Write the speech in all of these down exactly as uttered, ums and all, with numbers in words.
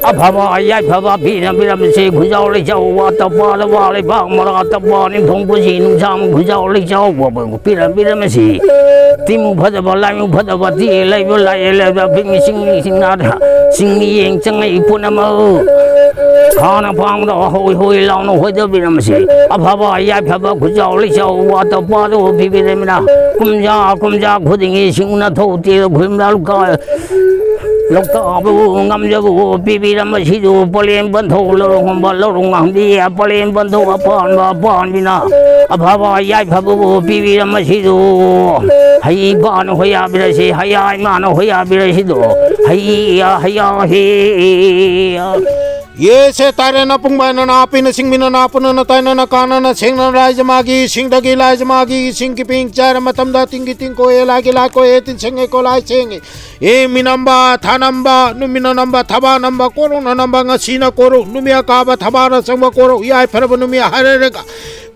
ꯑꯐꯕ ꯌꯥꯏꯐꯕ ꯄꯤꯔꯝ ꯄꯤꯔꯝꯕꯁꯤ ꯈꯨꯟꯖꯥꯎ ꯂꯩꯖꯥꯎ ꯋꯥꯠꯇ ꯄꯥꯗ ꯋꯥ ꯂꯩꯕꯥꯛ ꯃꯔꯥ ꯇꯞꯄ ꯅꯤꯡꯊꯧ ꯄꯨꯟꯁꯤ ꯅꯨꯡꯁꯥꯡ ꯈꯨꯟꯖꯥꯎ ꯂꯩꯖꯥꯎ ꯄꯤꯔꯝ ꯄꯤꯔꯝꯕꯁꯤ ꯇꯤꯃꯨ ꯐꯖꯕ ꯂꯥꯏꯃꯨ ꯐꯖꯕ ꯇꯤ ꯂꯩꯕ ꯂꯥꯏ ꯂꯩꯕ ꯄꯤꯛꯅꯤ ꯆꯤꯡꯅꯤ ꯆꯤꯡꯅꯥꯗ ꯆꯤꯡꯃꯤ ꯌꯦꯡ ꯆꯪꯉꯛꯏ ꯄꯨꯝꯅꯃꯛ ꯍꯥꯟꯅ ꯐꯥꯡꯕꯗ ꯍꯣꯏ ꯍꯣꯏ ꯂꯥꯎꯅ ꯍꯣꯏꯗꯕꯤꯔꯝꯕꯁꯤ ꯑꯐꯕ ꯌꯥꯏꯐꯕ ꯈꯨꯟꯖꯥꯎ ꯂꯩꯖꯥꯎ ꯋꯥꯠꯇ ꯄꯥꯗ ꯄꯤꯕꯤꯔꯝꯃꯤꯅ ꯀꯨꯝꯖꯥ ꯀꯨꯝꯖꯥ ꯈꯨꯗꯤꯡꯒꯤ ꯁꯤꯡꯅ ꯊꯧ ꯇꯦꯔ ꯈꯨꯟꯗ ꯂꯨꯀꯥ ꯂꯣꯛꯇꯥꯛꯄꯨ ꯉꯝꯖꯕ ꯄꯤꯕꯤꯔꯝꯕꯁꯤꯁꯨ ꯄꯂꯦꯝ ꯄꯟꯊꯧ ꯂꯧꯔꯣꯡꯕ ꯂꯧꯔꯣꯡ ꯉꯥꯡꯕꯤ ꯄꯂꯦꯝ ꯄꯟꯊꯧ ꯑꯄꯥꯟꯕ ꯑꯄꯥꯟꯕꯤꯅ ꯑꯐꯕ ꯌꯥꯏꯐꯕꯕꯨ ꯄꯤꯕꯤꯔꯝꯕꯁꯤꯁꯨ ꯍꯩ ꯏꯄꯥꯅ ꯍꯣꯌꯥꯕꯤꯔꯁꯤ ꯍꯌꯥ ꯏꯃꯥꯅ ꯍꯣꯌꯥꯕꯤꯔꯁꯤꯗꯣ ꯍꯩ ꯍꯌꯥ ꯍꯤ ꯌꯦꯁꯦ ꯇꯥꯏꯔꯦꯅ ꯄꯨꯡꯕꯥꯏꯅꯅ ꯑꯄꯤꯅ ꯁꯤꯡꯃꯤꯅꯅ ꯄꯨꯅꯅ ꯇꯥꯏꯅꯅ ꯀꯥꯅꯅ ꯁꯦꯡꯅ ꯂꯥꯏꯖ ꯃꯥꯒꯤ ꯏꯁꯤꯡꯗꯒꯤ ꯂꯥꯏꯖ ꯃꯥꯒꯤ ꯏꯁꯤꯡ ꯀꯤꯄꯤꯡ ꯆꯥꯏꯔ ꯃꯇꯝꯗ ꯇꯤꯡꯒꯤ ꯇꯤꯡ ꯀꯣꯛꯑꯦ ꯂꯥꯏꯒꯤ ꯂꯥꯏ ꯀꯣꯛꯑꯦ ꯇꯤꯟ ꯁꯦꯡꯉꯦ ꯀꯣ ꯂꯥꯏ ꯁꯦꯡꯉꯦ꯫ ꯑꯦ ꯃꯤꯅꯝꯕ ꯊꯥꯅꯝꯕ ꯅꯨꯃꯤꯠꯅ ꯅꯝꯕ ꯊꯕꯥ ꯅꯝꯕ ꯀꯣꯔꯧꯅ ꯅꯝꯕ ꯉꯁꯤꯅ ꯀꯣꯔꯧ ꯅꯨꯃꯤꯠ ꯑꯀꯥꯕ ꯊꯕꯥꯅ ꯆꯪꯕ ꯀꯣꯔꯧ ꯌꯥꯏ ꯐꯔꯕ ꯅꯨꯃꯤꯠ ꯍꯥꯏꯔꯦꯔꯒ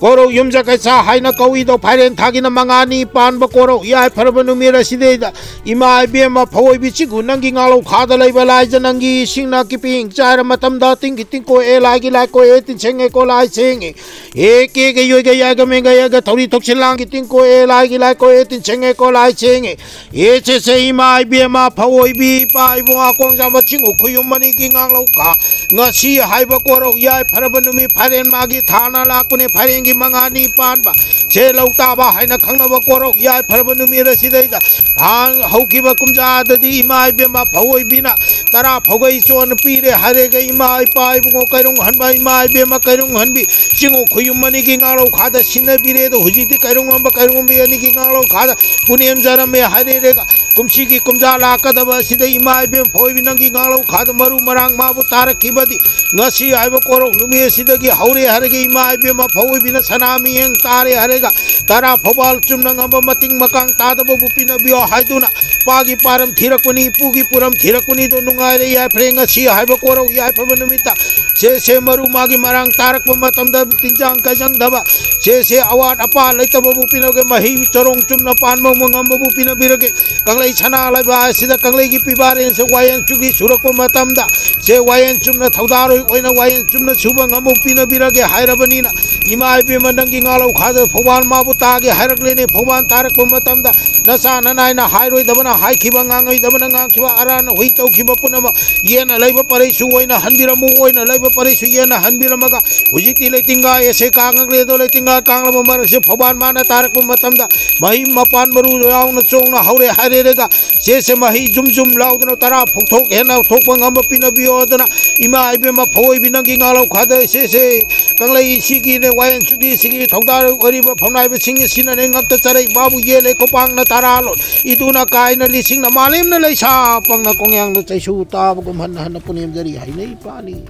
ꯀꯣꯔꯧ ꯌꯨꯝꯖꯀꯩꯁꯥ ꯍꯥꯏꯅ ꯀꯧꯏꯗꯣ ꯐꯥꯏꯔꯦꯟ ꯊꯥꯒꯤꯅ ꯃꯉꯥꯅꯤ ꯄꯥꯟꯕ ꯀꯣꯔꯧ ꯌꯥꯏ ꯐꯔꯕ ꯅꯨꯃꯤꯠ ꯑꯁꯤꯗꯩꯗ ꯏꯃꯥ ꯏꯕꯦꯝꯃ ꯐꯑꯣꯏꯕꯤ ꯆꯤꯡꯒꯨ ꯅꯪꯒꯤ ꯉꯥꯂꯧ ꯈꯥꯗ ꯂꯩꯕ ꯂꯥꯏꯖ ꯅꯪꯒꯤ ꯏꯁꯤꯡꯅ ꯀꯤꯄꯤꯡ ꯆꯥꯏꯔ ꯃꯇꯝꯗ ꯇꯤꯡꯒꯤ ꯇꯤꯡ ꯀꯣꯛꯑꯦ ꯂꯥꯏꯒꯤ ꯂꯥꯏ ꯀꯣꯛꯑꯦ ꯇꯤꯟ ꯁꯦꯡꯉꯦ ꯀꯣ ꯂꯥꯏ ꯁꯦꯡꯉꯦ꯫ ꯑꯦ ꯀꯦꯒ ꯌꯣꯏꯒ ꯌꯥꯏꯒ ꯃꯦꯟꯒ ꯌꯥꯏꯒ ꯊꯧꯔꯤ ꯊꯧꯁꯤꯜ ꯂꯥꯡꯒꯤ ꯇꯤꯡ ꯀꯣꯛꯑꯦ ꯂꯥꯏꯒꯤ ꯂꯥꯏ ꯀꯣꯛꯑꯦ ꯇꯤꯟ ꯁꯦꯡꯉꯦ ꯀꯣ ꯂꯥꯏ ꯁꯦꯡꯉꯦ꯫ ꯑꯦ ꯆꯦꯆꯦ ꯏꯃꯥ ꯏꯕꯦꯝꯃ ꯐꯑꯣꯏꯕꯤ ꯏꯄꯥ ꯏꯕꯨꯡ ꯑꯀꯣꯡꯖꯥꯝꯕ ꯆꯤꯡꯉꯨ ꯈꯨꯌꯨꯝ ꯑꯅꯤꯒꯤ ꯉꯥꯡꯂꯧ ꯈꯥ ꯉꯁꯤ ꯍꯥꯏꯕ ꯀꯣꯔꯧ ꯌꯥꯏ ꯐꯔꯕ ꯅꯨꯃꯤꯠ ꯐꯥꯏꯔꯦꯟ ꯃꯥꯒꯤ ꯊꯥꯅ ꯂꯥꯛꯄꯅꯦ ꯐꯥꯏꯔꯦꯟꯒꯤ ꯃꯉꯥꯅꯤ ꯄꯥꯟꯕ ꯁꯦ ꯂꯧ ꯇꯥꯕ ꯍꯥꯏꯅ ꯈꯪꯅꯕ ꯀꯣꯔꯧ ꯌꯥꯏ ꯐꯔꯕ ꯅꯨꯃꯤꯠ ꯑꯁꯤꯗꯩꯗ ꯊꯥꯡ ꯍꯧꯈꯤꯕ ꯀꯨꯝꯖꯥꯗꯗꯤ ꯏꯃꯥ ꯏꯕꯦꯝꯃ ꯐꯑꯣꯏꯕꯤꯅ ꯇꯔꯥ ꯐꯧꯒꯩ ꯆꯣꯟ ꯄꯤꯔꯦ ꯍꯥꯏꯔꯦꯒ ꯏꯃꯥ ꯏꯄꯥ ꯏꯕꯨꯡꯉꯣ ꯀꯩꯔꯨꯡ ꯍꯟꯕ ꯏꯃꯥ ꯏꯕꯦꯝꯃ ꯀꯩꯔꯨꯡ ꯍꯟꯕꯤ ꯆꯤꯡꯉꯨ ꯈꯨꯌꯨꯝ ꯑꯅꯤꯒꯤ ꯉꯥꯂꯧ ꯈꯥꯗ ꯁꯤꯟꯅꯕꯤꯔꯦ ꯑꯗꯣ ꯍꯧꯖꯤꯛꯇꯤ ꯀꯩꯔꯨꯡ ꯍꯟꯕ ꯀꯩꯔꯨꯡ ꯍꯟꯕꯤ ꯑꯅꯤꯒꯤ ꯉꯥꯂꯧ ꯈꯥꯗ ꯄꯨꯅꯦꯝꯖꯔꯝꯃꯦ ꯍꯥꯏꯔꯦꯔꯦꯒ ꯀꯨꯝꯁꯤꯒꯤ ꯀꯨꯝꯖꯥ ꯂꯥꯛꯀꯗꯕ ꯑꯁꯤꯗ ꯏꯃꯥ ꯏꯕꯦꯝ ꯐꯣꯏꯕꯤ ꯅꯪꯒꯤ ꯉꯥꯂꯧ ꯈꯥꯗ ꯃꯔꯨ ꯃꯔꯥꯡ ꯃꯥꯕꯨ ꯇꯥꯔꯛꯈꯤꯕꯗꯤ ꯉꯁꯤ ꯍꯥꯏꯕ ꯀꯣꯔꯧ ꯅꯨꯃꯤꯠ ꯑꯁꯤꯗꯒꯤ ꯍꯧꯔꯦ ꯍꯥꯏꯔꯒ ꯏꯃꯥ ꯏꯕꯦꯝꯃ ꯐꯧ ꯑꯣꯏꯕꯤꯅ ꯁꯅꯥ ꯃꯤꯌꯦꯡ ꯇꯥꯔꯦ ꯍꯥꯏꯔꯒ ꯇꯔꯥ ꯐꯧꯕꯥꯜ ꯆꯨꯝꯅ ꯉꯝꯕ ꯃꯇꯤꯡ ꯃꯀꯥꯡ ꯇꯥꯗꯕꯕꯨ ꯄꯤꯅꯕꯤꯌꯣ ꯍꯥꯏꯗꯨꯅ ꯄꯥꯒꯤ ꯄꯥꯔꯝ ꯊꯤꯔꯛꯄꯅꯤ ꯄꯨꯒꯤ ꯄꯨꯔꯝ ꯊꯤꯔꯛꯄꯅꯤꯗꯣ ꯅꯨꯡꯉꯥꯏꯔꯦ ꯌꯥꯏꯐꯔꯦ ꯉꯁꯤ ꯍꯥꯏꯕ ꯀꯣꯔꯧ ꯌꯥꯏꯐꯕ ꯅꯨꯃꯤꯠꯇ ꯁꯦ ꯁꯦ ꯃꯔꯨ ꯃꯥꯒꯤ ꯃꯔꯥꯡ ꯇꯥꯔꯛꯄ ꯃꯇꯝꯗ ꯇꯤꯟꯖꯥꯡ ꯀꯥꯏꯖꯪꯗꯕ, ꯁꯦ ꯁꯦ ꯑꯋꯥꯠ ꯑꯄꯥ ꯂꯩꯇꯕꯕꯨ ꯄꯤꯅꯕꯒꯤ, ꯃꯍꯩ ꯆꯔꯣꯡ ꯆꯨꯝꯅ ꯄꯥꯟꯕ ꯉꯝꯕꯕꯨ ꯄꯤꯅꯕꯤꯔꯒꯦ꯫ ꯀꯪꯂꯩ ꯁꯅꯥ ꯂꯩꯕꯥꯛ ꯑꯁꯤꯗ ꯀꯪꯂꯩꯒꯤ ꯄꯤꯕꯥꯔꯦꯟꯁꯦ ꯋꯥꯌꯦꯟ ꯆꯨꯒꯤ ꯁꯨꯔꯛꯄ ꯃꯇꯝꯗ, ꯁꯦ ꯋꯥꯌꯦꯟ ꯆꯨꯝꯅ ꯊꯧꯗꯥꯔꯣꯏ ꯑꯣꯏꯅ ꯋꯥꯌꯦꯟ ꯆꯨꯝꯅ ꯁꯨꯕ ꯉꯝꯕꯕꯨ ꯄꯤꯅꯕꯤꯔꯒꯦ ꯍꯥꯏꯔꯕꯅꯤꯅ, ꯏꯃꯥ ꯏꯕꯦꯝꯃ ꯅꯪꯒꯤ ꯉꯥꯂꯧ ꯈꯥꯗ ꯐꯧꯕꯥꯜ ꯃꯥꯕꯨ ꯇꯥꯒꯦ ꯍꯥꯏꯔꯛꯂꯦꯅꯦ꯫ ꯐꯧꯕꯥꯜ ꯇꯥꯔꯛꯄ ꯃꯇꯝꯗ ꯅꯆꯥ ꯅꯅꯥꯏꯅ ꯍꯥꯏꯔꯣꯏꯗꯕꯅ ꯍꯥꯏꯈꯤꯕ, ꯉꯥꯡꯉꯣꯏꯗꯕꯅ ꯉꯥꯡꯈꯤꯕ, ꯑꯔꯥꯟꯅ ꯍꯨꯏ ꯇꯧꯈꯤꯕ ꯄꯨꯝꯅꯃꯛ ꯌꯦꯟꯅ ꯂꯩꯕ ꯄꯔꯩꯁꯨ ꯑꯣꯏꯅ ꯍꯟꯕꯤꯔꯝꯃꯨ, ꯑꯣꯏꯅ ꯂꯩꯕ ꯄꯔꯩꯁꯨ ꯌꯦꯟꯅ ꯍꯟꯕꯤꯔꯝꯃꯒ, ꯍꯧꯖꯤꯛꯇꯤ ꯂꯩꯇꯤꯡꯒꯥ ꯑꯁꯦ ꯀꯥꯡꯉꯛꯂꯦ꯫ ꯑꯗꯣ ꯂꯩꯇꯤꯡꯒꯥ ꯀꯥꯡꯂꯕ ꯃꯔꯛꯁꯦ ꯐꯧꯕꯥꯜ ꯃꯥꯅ ꯇꯥꯔꯛꯄ ꯃꯇꯝꯗ ꯃꯍꯩ ꯃꯄꯥꯟ ꯃꯔꯨ ꯌꯥꯎꯅ ꯆꯣꯡꯅ ꯍꯧꯔꯦ ꯍꯥꯏꯔꯦꯔꯒ, ꯁꯦꯁꯦ ꯃꯍꯩ ꯖꯨꯝ ꯖꯨꯝ ꯂꯥꯎꯗꯅ ꯇꯔꯥ ꯐꯥꯎꯊꯣꯛ ꯍꯦꯟꯅ ꯊꯣꯛꯄ ꯉꯝꯕ ꯄꯤꯅꯕꯤꯌꯣ ꯍꯥꯏꯗꯅ, ꯏꯃꯥ ꯏꯕꯦꯝꯃ ꯐꯑꯣꯏꯕꯤ ꯅꯪꯒꯤ ꯉꯥꯂꯧ ꯈꯥꯗ ꯁꯦꯁꯦ ꯀꯪꯂꯩ ꯁꯤꯒꯤꯅꯦ, ꯋꯥꯌꯦꯟ ꯁꯨꯒꯤ ꯁꯤꯒꯤ ꯊꯧꯗꯥ ꯑꯣꯏꯔꯤꯕ ꯐꯝꯅꯥꯏꯕꯁꯤꯡ ꯑꯁꯤꯅꯅꯦ ꯉꯛꯇ ꯆꯔꯩ ꯃꯥꯕꯨ ꯌꯦꯜꯂꯦ ꯈꯣꯡꯄꯥꯛꯅ ꯇꯔꯥ ꯂꯣꯟ꯫ ꯏꯗꯨꯅ ꯀꯥꯏꯅ ꯂꯤꯁꯤꯡꯅ ꯃꯥꯂꯦꯝꯅ ꯂꯩꯁꯥ ꯄꯪꯅ ꯀꯣꯡꯌꯥꯡꯗ ꯆꯩꯁꯨ ꯇꯥꯕꯒꯨꯝ ꯍꯟꯅ ꯍꯟꯅ ꯄꯨꯅꯦꯝꯖꯔꯤ ꯍꯥꯏꯅꯩ ꯄꯥꯅꯤ꯫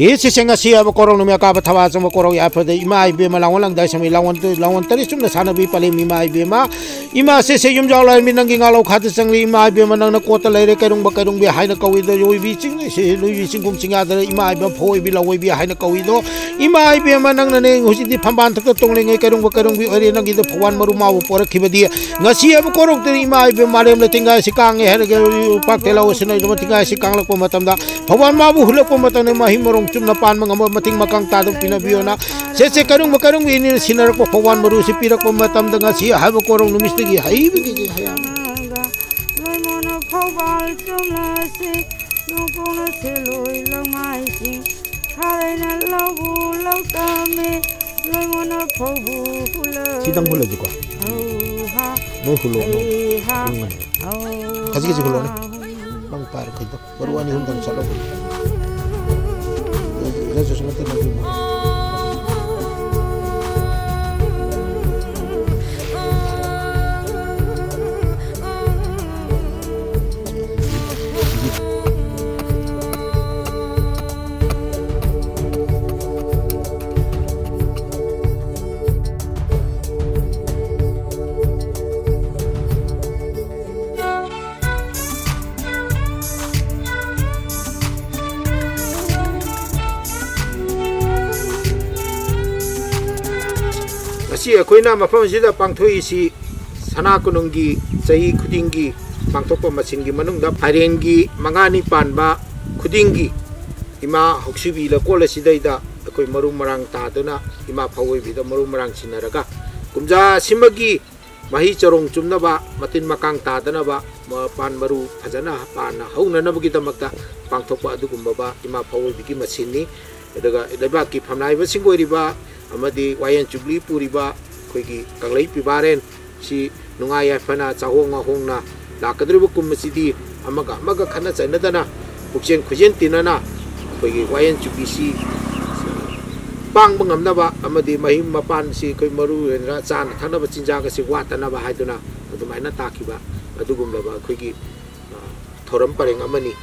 ꯍꯦ ꯁꯤꯁꯦ ꯉꯁꯤ ꯍꯥꯏꯕ ꯀꯣꯔꯧ ꯅꯨꯃꯤꯠ ꯀꯥꯕ ꯊꯕꯥ ꯆꯪꯕ ꯀꯣꯔꯧ ꯌꯥꯐꯗ ꯏꯃꯥ ꯏꯕꯦꯝꯃ ꯂꯥꯡꯋꯣꯟ ꯂꯪꯗꯥꯏ ꯁꯪꯕꯤ ꯂꯥꯡꯋꯣꯟ ꯂꯥꯡꯋꯣꯟ ꯇꯔꯦꯠ ꯆꯨꯝꯅ ꯁꯥꯟꯅꯕꯤ ꯄꯂꯦꯝ ꯏꯃꯥ ꯏꯕꯦꯝꯃ꯫ ꯏꯃꯥ ꯁꯤꯁꯦ ꯌꯨꯝꯖꯥꯎ ꯂꯥꯏꯔꯃꯤ ꯅꯪꯒꯤ ꯉꯥꯂꯧ ꯈꯥꯗ ꯆꯪꯂꯤ ꯏꯃꯥ ꯏꯕꯦꯝꯃ ꯅꯪꯅ ꯀꯣꯠꯇ ꯂꯩꯔꯦ ꯀꯩꯔꯨꯡꯕ ꯀꯩꯔꯨꯡꯕꯤ ꯍꯥꯏꯅ ꯀꯧꯏꯗꯣ ꯂꯣꯏꯕꯤ ꯆꯤꯡꯅꯤ ꯁꯤ ꯂꯣꯏꯕꯤ ꯆꯤꯡꯈꯨꯝ ꯆꯤꯡꯌꯥꯗ ꯏꯃꯥ ꯏꯕꯦꯝꯃ ꯐꯑꯣꯏꯕꯤ ꯂꯋꯣꯏꯕꯤ ꯍꯥꯏꯅ ꯀꯧꯏꯗꯣ꯫ ꯏꯃꯥ ꯏꯕꯦꯝꯃ ꯅꯪꯅꯅꯦ ꯍꯧꯖꯤꯛꯇꯤ ꯐꯝꯕꯥꯜ ꯊꯛꯇ ꯇꯣꯡꯂꯤꯉꯩ ꯀꯩꯔꯨꯡꯕ ꯀꯩꯔꯨꯡꯕꯤ ꯑꯣꯏꯔꯦ ꯅꯪꯒꯤꯗ ꯐꯧꯕꯥꯜ ꯃꯔꯨ ꯃꯥꯕꯨ ꯄꯣꯔꯛꯈꯤꯕꯗꯤ꯫ ꯉꯁꯤ ꯍꯥꯏꯕ ꯀꯣꯔꯧꯇꯅꯤ ꯏꯃꯥ ꯏꯕꯦꯝꯃ ꯃꯥꯂꯦꯝ ꯂꯩꯇꯤꯡꯒꯥꯏ ꯑꯁꯤ ꯀꯥꯡꯉꯦ ꯍꯥꯏꯔꯒ ꯄꯥꯛ ꯇꯦꯂꯥꯎ ꯑꯁꯤꯅ ꯃꯇꯤꯡꯒꯥꯏ ꯑꯁꯤ ꯀꯥꯡꯂꯛꯄ ꯃꯇꯝꯗ ꯐꯧꯕꯥꯜ ꯃꯥꯕꯨ ꯍꯨꯜꯂꯛꯄ ꯃꯇꯝꯗ ꯃꯍꯩ ꯃꯔꯣꯡ ꯆꯨꯝꯅ ꯄꯥꯟꯕ ꯉꯝꯕ ꯃꯇꯤꯡ ꯃꯀꯥꯡ ꯇꯥꯗꯨ ꯄꯤꯅꯕꯤꯌꯣꯅ ꯁꯦꯁꯦ ꯀꯩꯔꯨꯡꯕ ꯀꯩꯔꯨꯡꯕꯤ ꯏꯅꯦꯅ ꯁꯤꯟꯅꯔꯛꯄ ꯐꯧꯕꯥꯜ ꯃꯔꯨꯁꯤ ꯄꯤꯔꯛꯄ ꯃꯇꯝꯗ ꯉꯁꯤ ꯍꯥꯏꯕ ꯀꯣꯔꯧ ꯅꯨꯃꯤꯠꯁꯤꯗꯒꯤ ꯍꯩꯕꯒꯤ ꯍꯌꯥꯝ꯫ ꯂꯣꯏꯃꯣꯟꯅ ꯐꯧꯕꯥꯜ ꯆꯨꯝꯅ ꯑꯁꯤ ꯅꯣꯡꯄꯣꯛꯅ ꯁꯤꯜꯂꯣꯏ ꯂꯧꯃꯥꯏꯁꯤꯡ ꯈꯥꯔꯩꯅ ꯂꯧꯕꯨ ꯂꯧ ꯇꯝꯃꯤ ꯂꯣꯏꯃꯣꯟꯅ ꯐꯧꯕꯨ ꯍꯨꯜꯂ ꯁꯤꯗꯪ ꯍꯨꯜꯂꯁꯤꯀꯣ꯫ ꯍꯧꯍꯥ ꯅꯣꯏ ꯍꯨꯜꯂꯣ, ꯅꯣꯏ꯫ ꯍꯩꯍꯥ ꯎꯝ꯫ ꯍꯧꯍꯥ ꯈꯖꯤꯛ ꯈꯖꯤꯛ ꯍꯨꯜꯂꯣꯅꯦ꯫ ꯅꯪ ꯄꯥꯏꯔꯣ ꯀꯩꯗꯧ? ꯃꯔꯨ ꯑꯅꯤ ꯑꯍꯨꯝꯗꯪ ꯆꯠꯂꯣ꯫ ꯏꯔꯥꯏ ꯆꯠꯁꯨ ꯅꯠꯇꯦ ꯅꯪꯁꯨ꯫ ꯁꯤ ꯑꯩꯈꯣꯏꯅ ꯃꯐꯝ ꯑꯁꯤꯗ ꯄꯥꯡꯊꯣꯛꯏꯁꯤ ꯁꯅꯥ ꯀꯣꯅꯨꯡꯒꯤ ꯆꯍꯤ ꯈꯨꯗꯤꯡꯒꯤ ꯄꯥꯡꯊꯣꯛꯄ ꯃꯁꯤꯡꯒꯤ ꯃꯅꯨꯡꯗ ꯐꯥꯏꯔꯦꯟꯒꯤ ꯃꯉꯥꯅꯤ ꯄꯥꯟꯕ ꯈꯨꯗꯤꯡꯒꯤ ꯏꯃꯥ ꯍꯧꯁꯤꯕꯤ ꯂꯩꯀꯣꯜ ꯑꯁꯤꯗꯩꯗ ꯑꯩꯈꯣꯏ ꯃꯔꯨ ꯃꯔꯥꯡ ꯇꯥꯗꯨꯅ ꯏꯃꯥ ꯐꯧꯑꯣꯏꯕꯤꯗ ꯃꯔꯨ ꯃꯔꯥꯡ ꯁꯤꯟꯅꯔꯒ ꯀꯨꯝꯖꯥ ꯑꯁꯤꯃꯒꯤ ꯃꯍꯩ ꯆꯔꯣꯡ ꯆꯨꯝꯅꯕ, ꯃꯇꯤꯟ ꯃꯀꯥꯡ ꯇꯥꯗꯅꯕ, ꯃꯄꯥꯟ ꯃꯔꯨ ꯐꯖꯅ ꯄꯥꯟꯅ ꯍꯧꯅꯅꯕꯒꯤꯗꯃꯛꯇ ꯄꯥꯡꯊꯣꯛꯄ ꯑꯗꯨꯒꯨꯝꯂꯕ ꯏꯃꯥ ꯐꯧꯑꯣꯏꯕꯤꯒꯤ ꯃꯁꯤꯟꯅꯤ꯫ ꯑꯗꯨꯒ ꯂꯩꯕꯥꯛꯀꯤ ꯐꯝꯅꯥꯏꯕꯁꯤꯡ ꯑꯣꯏꯔꯤꯕ ꯑꯃꯗꯤ ꯋꯥꯌꯦꯜ ꯖꯨꯕꯤꯂꯤ ꯄꯨꯔꯤꯕ ꯑꯩꯈꯣꯏꯒꯤ ꯀꯪꯂꯩ ꯄꯤꯕꯥꯔꯦꯟ ꯁꯤ ꯅꯨꯡꯉꯥꯏ ꯌꯥꯏꯐꯅ ꯆꯥꯍꯣꯡ ꯉꯥꯍꯣꯡꯅ ꯂꯥꯛꯀꯗꯧꯔꯤꯕ ꯀꯨꯝ ꯑꯁꯤꯗꯤ ꯑꯃꯒ ꯑꯃꯒ ꯈꯠꯅ ꯆꯩꯅꯗꯅ ꯄꯨꯛꯆꯦꯟ ꯈꯣꯏꯖꯦꯟ ꯇꯤꯟꯅꯅ ꯑꯩꯈꯣꯏꯒꯤ ꯋꯥꯌꯦꯜ ꯖꯨꯕꯤꯂꯤꯁꯤ ꯄꯥꯡꯕ ꯉꯝꯅꯕ ꯑꯃꯗꯤ ꯃꯍꯩ ꯃꯄꯥꯟꯁꯤ ꯑꯩꯈꯣꯏ ꯃꯔꯨ ꯑꯣꯏꯅ ꯆꯥꯅ ꯊꯛꯅꯕ ꯆꯤꯟꯖꯥꯛ ꯑꯁꯤ ꯋꯥꯠꯇꯅꯕ ꯍꯥꯏꯗꯨꯅ ꯑꯗꯨꯃꯥꯏꯅ ꯇꯥꯛꯈꯤꯕ ꯑꯗꯨꯒꯨꯝꯂꯕ ꯑꯩꯈꯣꯏꯒꯤ, ꯑ, ꯊꯧꯔꯝ ꯄꯔꯦꯡ ꯑꯃꯅꯤ꯫